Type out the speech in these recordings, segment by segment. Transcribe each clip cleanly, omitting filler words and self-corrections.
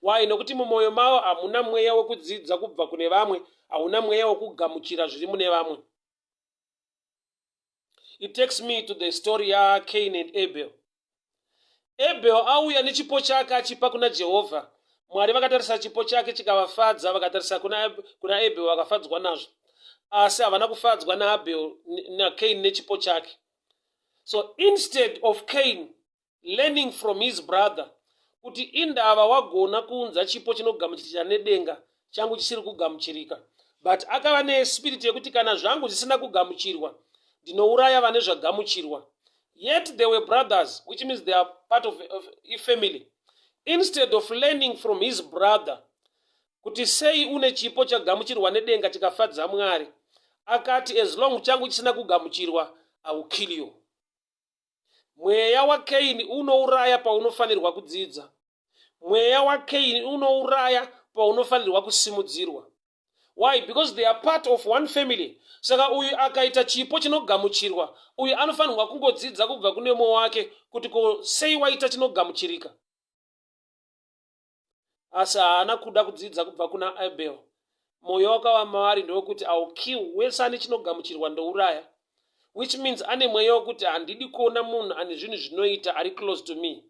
Why? Nokuti mumwoyo mavo hamuna mweya wekudzidza kubva kune vamwe, hauna mweya wekugamuchira zviri mune vamwe. It takes me to the story yaCain and Abel. Abel auya nechipo chake achipa kuna Jehovha. Mwari vakatarisa chipo chake chikavafadza, vakatarisa kuna Abel vakafadzwa nazvo, asi havana kufadzwa naAbel, naCain nechipo chake. So instead of Cain learning from his brother kuti indava wagona kuunza chipo chinogamuchirika nedenga, changu chisiri kugamuchirika, but akava nespirit yekuti kana zvangu zvisina kugamuchirwa, ndinouraya vane zvagamuchirwa. Yet they were brothers, which means they are part of a family. Instead of learning from his brother kuti sei une chipo chagamuchirwa nedenga chikafadza Mwari, akati, "As long changu chisina kugamuchirwa, I will kill you." Mweya waKaini unouraya paunofanirwa kudzidza. Mweya waKaini unouraya paunofanirwa kusimudzirwa. Why? Because they are part of one family. Saka uyu akaita chipo chinogamuchirwa, uyu anofanirwa kungodzidza kubva kune mumwe wake kuti ko sei waita chinogamuchirika, asi haana kuda kudzidza kubva kuna Abel. Mwoyo wakava maari ndewekuti, "I will kill wese ane chinogamuchirwa, ndouraya," which means ane mweya wekuti handidi kuona munhu ane zvinhu zvinoita ari close to me.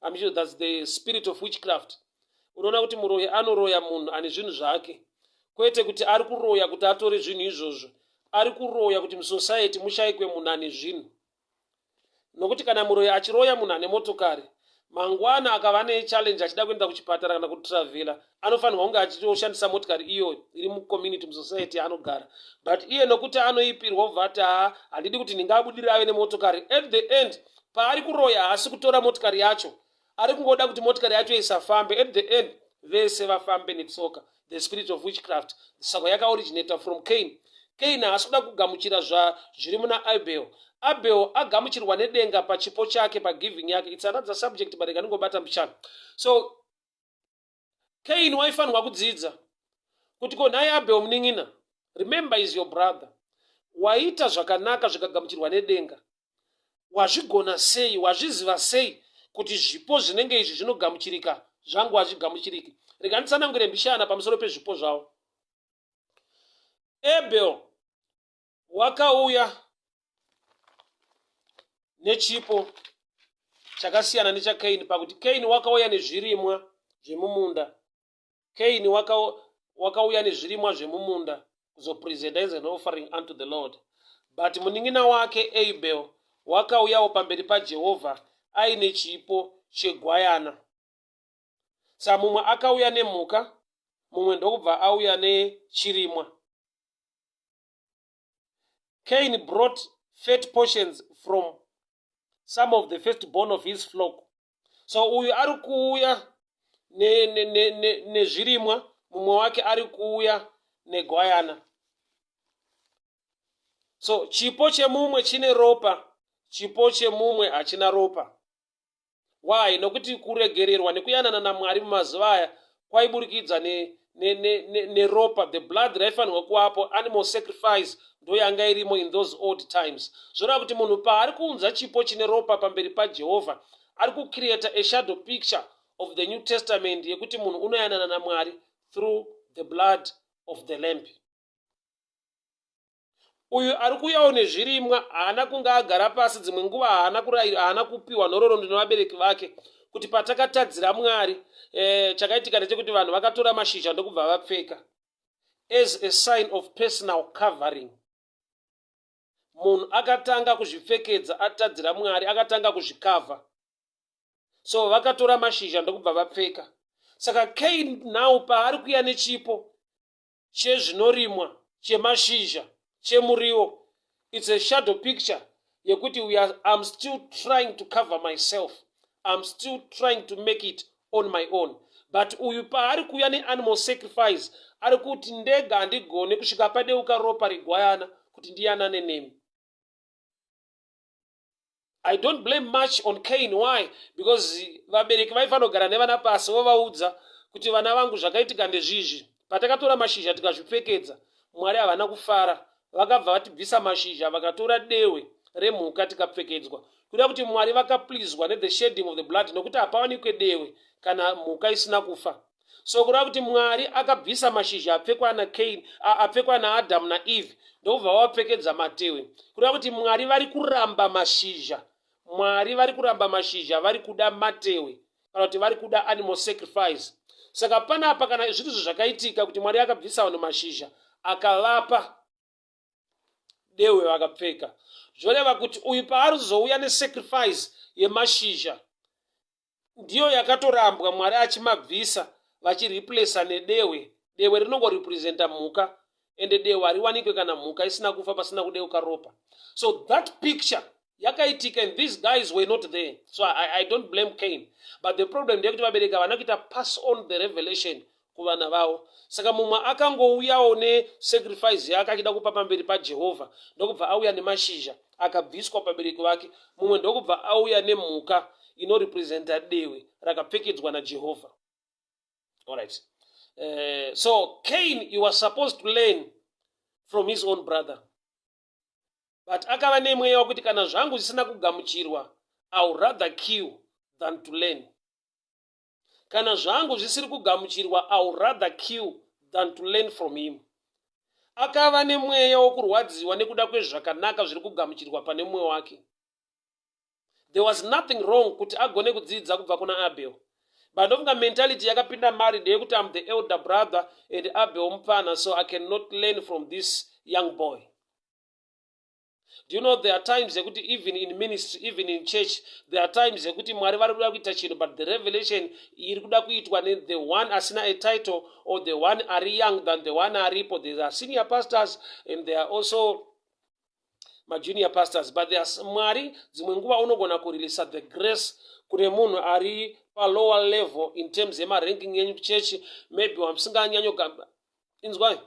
I'm sure that's the spirit of witchcraft. Unoona kuti muroyi anoroya munhu ane zvinhu zvake, kwete kuti ari kuroya kuti atore zvinhu izvozvo, ari kuroya kuti musociety mushayikwe munhu ane zvinhu. Nokuti kana muroyi achiroya munhu ane motokari, mangwana akava nechallenge achida kuenda kuchipatara kana kutravhela, anofanirwa kunge achitoshandisa motikari iyoyo iri mucommunity, musociety yaanogara. But iye nokuti anoipirwa, ubva ati, "Haa, handidi kuti ndingabudire ave nemotokari." At the end, paari kuroya haasi kutora motikari yacho, ari kungoda kuti motikari yacho isafambe. At the end vese vafambe netsoka. The spirit of witchcraft saka yakaoriginata from Cain. Cain haasi kuda kugamuchira zviri muna Abel. Abel agamuchirwa nedenga pachipo chake, pagiving yake. It's another subject, but ndingobata mbichana. So Cain waifanirwa kudzidza kuti ko nhai Abel munin'ina, remember is your brother, waita zvakanaka zvikagamuchirwa nedenga, wazvigona sei? Wazviziva sei kuti zvipo zvinenge izvi zvinogamuchirika, zvangu hazvigamuchiriki? Rega nditsanangure mbishana pamusoro pezvipo zvavo. Abel wakauya nechipo chakasiyana nechaKaini pakuti Kaini wakauya nezvirimwa zvemumunda. Kaini wakauya nezvirimwa zvemumunda kuzopresenta as an offering unto the Lord, but munin'ina wake Abel wakauyawo pamberi paJehovha aine chipo chegwayana. Saka mumwe akauya nemhuka, mumwe ndokubva auya nechirimwa. Cain brought fat portions from some of the firstborn of his flock. So uyu ari kuuya nezvirimwa, mumwe wake ari kuuya negwayana. So chipo chemumwe chine ropa, chipo chemumwe hachina ropa. Why? Nokuti kuregererwa nekuyanana naMwari mumazuva aya kwaiburikidza neropa, ne the blood raifanirwa kuvapo. Animal sacrifice ndo yanga irimo in those old times. Zvoreva kuti munhu paari kuunza chipo chine ropa pamberi paJehovha, ari kucreata a shadow picture of the New Testament yekuti munhu unoyanana naMwari through the blood of the lamb. Uyu ari kuuyawo nezvirimwa haana kunge agara pasi, dzimwe nguva haana kupiwa nhororondo nevabereki vake kuti patakatadzira Mwari, chakaitika ndechekuti vanhu vakatora mashizha ndokubva vapfeka as a sign of personal covering. Munhu akatanga kuzvipfekedza atadzira Mwari, akatanga kuzvikavha. So vakatora mashizha ndokubva vapfeka. Saka Cain now paari kuya nechipo chezvinorimwa, chemashizha, chemuriwo, it's a shadow picture yekuti I'm still trying to cover myself, I'm still trying to make it on my own. But uyu paari kuuya neanimal sacrifice, ari kuti ndega handigone kusvika padeuka ropa regwayana kuti ndiyanane nemi. I don't blame much on Cain. Why? Because vabereki vaifanira kugara nevana pasi vovaudza kuti, "Vana vangu, zvakaitika ndezvizvi. Patakatora mashizha tikazvipfekedza, Mwari havana kufara, vakabva vatibvisa mashizha, vakatora dehwe remhuka tikapfekedzwa." Kuda kuti Mwari vakaplizwa nethe shedding of the blood, nokuti hapawanikwe dehwe kana mhuka isina kufa. So kureva kuti Mwari akabvisa mashizha apfekwa naCain, apfekwa naAdhamu naEve, ndokubva vavapfekedza matehwe. Kureva kuti Mwari vari kuramba mashizha. Mwari vari kuramba mashizha, vari kuda matehwe, kana kuti vari kuda animal sacrifice. Saka panapa kana zviri zvo zvakaitika kuti Mwari akabvisa vanhu mashizha akavapa dehwe vakapfeka, zvoreva kuti uyu paari kuzouya nesacrifice yemashizha ndiyo yakatorambwa, Mwari achimabvisa vachireplaca nedehwe. Dehwe rinongorepresenta mhuka, ende dehwe hariwanikwe kana mhuka isina kufa, pasina kudeuka ropa. So that picture yakaitika and these guys were not there. So I don't blame Cain, but the problem ndeyekuti vabereki havana kuita pass on the revelation kuvana vavo. Saka mumwe akangouyawo nesacrifice yake achida kupa pamberi paJehovha, ndokubva auya nemashizha akabviswa pabereki vake. Mumwe ndokubva auya nemhuka inorepresenta dehwe rakapfekedzwa naJehovha. Alright, so Cain, he was supposed to learn from his own brother, but akava nemweya wekuti kana zvangu zvisina kugamuchirwa, I would rather kill than to learn. Kana zvangu zvisiri kugamuchirwa, I would rather kill than to learn from him. Akava nemweya wokurwadziwa nekuda kwezvakanaka zviri kugamuchirwa pane mumwe wake. There was nothing wrong kuti agone kudzidza kubva kuna Abel, but ndofunga mentality yakapinda mari ndeyekuti, "Am the elder brother and Abel mupana, so I cannot learn from this young boy." Do you know there are times yekuti even in ministry, even in church, there are times yekuti Mwari vari kuda kuita chinhu, but the revelation iri kuda kuitwa nethe one asina a title or the one ari young than the one aripo? There are senior pastors and there are also majunior pastors, but there are, Mwari dzimwe nguva unogona kureleasa the grace kune munhu ari palower level in terms yemaranking yenyu kuchechi, maybe wamusinganyanyo. Inzwai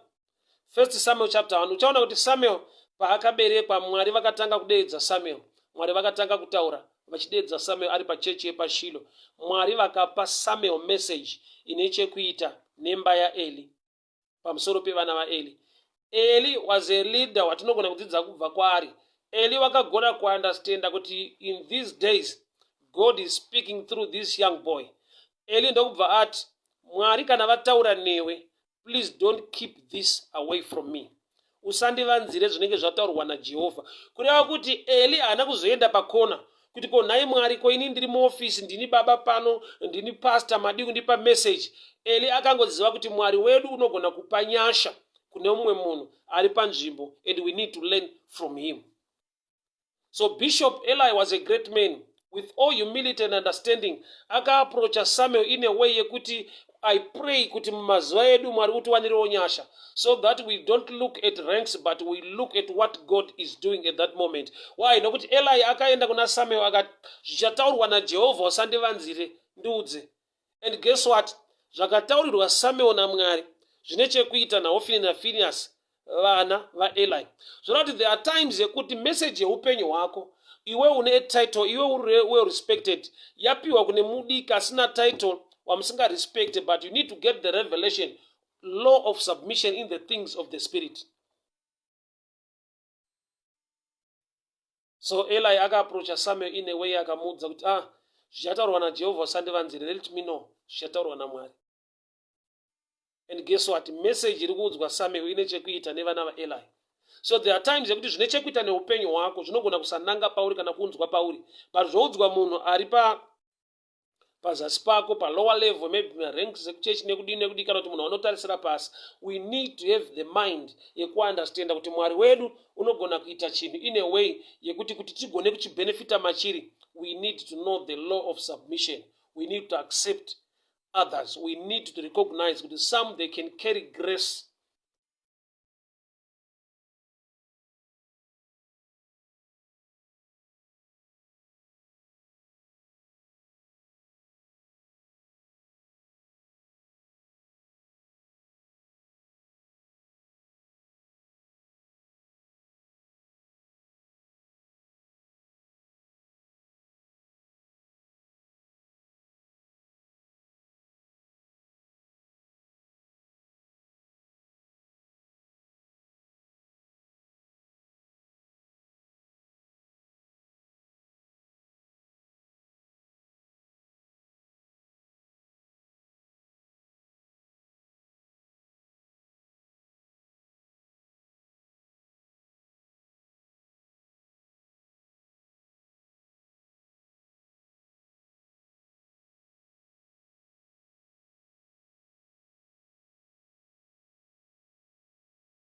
First Samuel chapter 1. Uchaona kuti Samuel paakaberekwa, Mwari vakatanga kudeedza Samuel. Mwari vakatanga kutaura vachideedza Samuel ari pachechi yepaShilo. Mwari vakapa Samuel message ine chekuita nemba yaEli, pamusoro pevana vaEli. Eli was a leader watinogona kudzidza kubva kwaari. Eli vakagona kuunderstanda kuti in these days God is speaking through this young boy. Eli ndokubva ati, "Mwari kana vataura newe, please don't keep this away from me. Usandivanzire zvinenge zvataurwa naJehovha." Kureva kuti Eli haana kuzoenda pakona kuti, "Ko nhai Mwari, ko ini ndiri muofisi, ndini baba pano, ndini pastor, madii kundipa message?" Eli akangoziva kuti Mwari wedu unogona kupa nyasha kune mumwe munhu ari panzvimbo and we need to learn from him. So Bishop Eli was a great man. With all humility and understanding, akaapproacha Samuel in a way yekuti I pray kuti mumazuva edu Mwari utiwanirewo nyasha so that we don't look at ranks, but we look at what God is doing at that moment. Why? Nokuti Eli akaenda kuna Samuel akati, "Zvichataurwa naJehovha usandivanzire, ndiudze." And guess what? Zvakataurirwa Samuel naMwari zvine chekuita naHofini naFinias, vana vaEli. Zvoreva kuti there are times yekuti meseji yeupenyu hwako, iwe une title, iwe uri well respected, yapiwa kune mudiki asina title wamusingarespect, but you need to get the revelation, law of submission in the things of the spirit. So Eli akaapproacha Samuel in a way akamuudza kuti, "Ah, zvichataurwa naJehovha usandivanzire, let me know zvichataurwa naMwari." And guess what? Message iri kuudzwa Samuel ine chekuita nevana vaEli. So there are times yekuti zvine chekuita neupenyu hwako zvinogona kusananga pauri kana kuunzwa pauri, but zvoudzwa munhu ari pa pazasi pako, palower level, maybe maranks ekuchechi nekudii nekudii, kana kuti munhu anotarisira pasi. We need to have the mind yekuunderstanda kuti Mwari wedu unogona kuita chinhu in a way yekuti kuti tigone kuchibenefita machiri, we need to know the law of submission. We need to accept others. We need to recognize kuti some, they can carry grace.